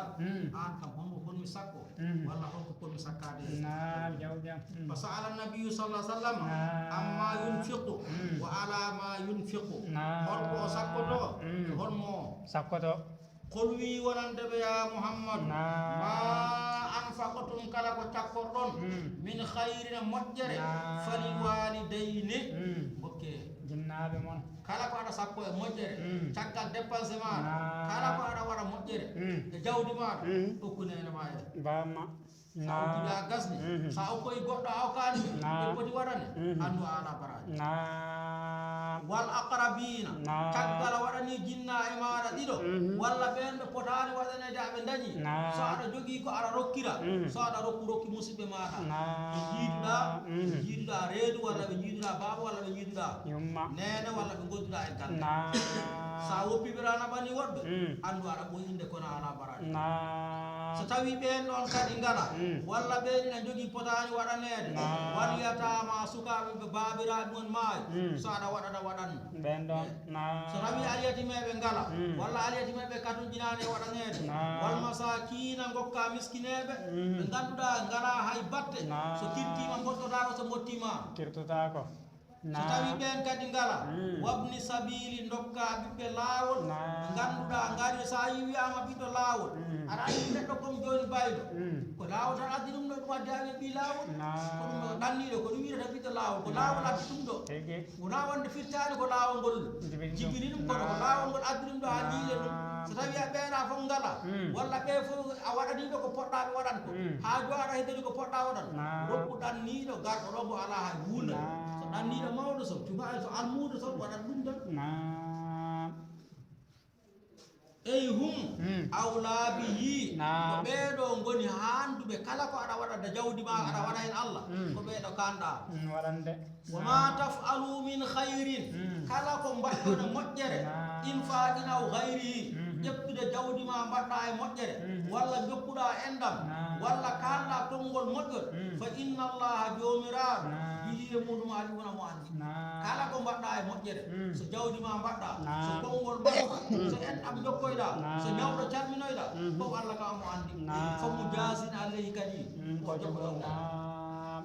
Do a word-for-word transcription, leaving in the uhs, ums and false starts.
Mm. Aan kam, honmo fotmi sakko? Mm. Walla holko fotmi sakkaade? Naam, jaw, jaw. Mm. Fa sa'ala Nabiyyu sallallahu alaihi wasallam, naam, amma yunfiqu, mm, wa ala ma yunfiqu. Naam. Holko o sakkoto? Mm. Holmo sakkoto? Qul, wi wonande ɓe, ya Muhammad, naam, ma anfaqtum, kala ko cakkorɗon, mm, min khairin, moƴƴere, naam, falil walidayni, mm, ndokke jinnaaɓe mon. Kala ko aɗa sakko e moƴƴere, mm, caggal dépense maaɗa, naam, kala ko aɗa waɗa moƴƴere, mm, e jawdi maaɗa, mm, okku neene ma en. Bamma. Sa okki ɓe a gasni, mhm, sa okkoyi goɗɗo a okkaani ɓe, naam, ɓe poti waɗane, mhm, anndu a alaa baraaji. Naam. Wal aqrabina, naam, caggal a waɗani jinnaaɓe maaɗa ɗiɗo, mhm, walla ɓeen ɓe potaani waɗaneede aɓe ndañi. Naam. So aɗa jogii ko aɗa rokkira, mhm, so aɗa rokku, rokki musidɓe maaɗa. Naam. Ɓe njiiduɗaa, mhm, ɓe njiiduɗaa reedu, walla ɓe njiiduɗaa baaba, walla ɓe njiiduɗaa yumma, neene, walla ɓe ngonduɗaa e galle. Naam. Sa woppi ɓe, a naɓani woɗɓe, mm, anndu aɗa ɓooyi innde kono a alaa baraaji. Naam. So tawi ɓeen ɗoon kadi ngala, mm, walla ɓeen ina njogii potaani waɗaneede, naam, wal yataama, sukaaɓe ɓe baabiraaɓe mum maayi, mm, so aɗa waɗana, waɗan. Ɓeen ɗoon, eh, naam. So tawi alyatimeeɓe ngala, mm, walla alyatimeeɓe katunjinaani e waɗaneede, naam, wal masakiina, ngokka miskineeɓe, mm, ɓe ngannduɗaa ngalaa hay batte, naam, so kirtiima mbottotaako, so mbottiima kirtotaako. So tawi, naam, ɓeen kadi ngala, mm, wabni sabili, ndokka ɓiɓɓe laawol, naam, ɓe ngannduɗaa ngari, so a yi wiyaama ɓiɗɗo laawol, mm, aɗa anndi neɗɗo kom jooni bayɗo, mm, ko laawol tan addi ɗum ɗo, ɗum addi amen ɓii laawol. Naam. Ko ɗum ɗo ɗanniiɗo, ko ɗum wiyata ɓiɗɗo laawol, ko laawol addi ɗum ɗo. Tigi. Wonaa wonde firtaani ko laawol ngol jibini ɗum, jibini ɗum, kono ko, naam, laawol ngol addi ɗum ɗo haa, naam, jiile ɗum. So tawi a ɓeera fof ngala, mm, walla ɓe fof a waɗanii ɓe ko poɗɗaa ɓe waɗan ko, mm, haa jooɗa heddani ko poɗɗaa waɗan. Naam. Rokku ɗanniiɗo garɗo ɗo mo alaa hay huunde. Naam. So ɗanniiɗo mawɗo, so cuɓaaɗo, so almuudo, so waɗan ɗum tan. Naam. Ey hum, mm, awlaa bihi. Naam. Ko ɓeeɗo ngoni haanduɓe kala ko aɗa waɗa da jawdi ma, aɗa waɗa heen Allah. Mm. Ko ɓeeɗo kaanɗaa. Mm, waɗande. Wa ma taf'alu min khairin, mm, kala ko mbaɗɗon e moƴƴere, naam, infaqin aw ghairihi, mhm, ƴettude jawdi ma mbaɗɗa e moƴƴere, mhm, walla jokkuɗa enɗam, naam, walla kalɗa konngol moƴƴol, mm, fa inna Allaha, Joomiraaɗo, naam, bihi, e muɗum alimun, mo anndi. Naam. Kala ko mbaɗɗa e moƴƴere, mm, so jawdi ma mbaɗɗa, naam, so konngol mbaɗɗa, mm, so enɗam jokkoyɗa, naam, so ñawɗo calminoyɗa, mhm, fof Allah kam mo anndi. Naam. Fa mujazin alayhi kadi, mm, ko jogoɗo. Naam.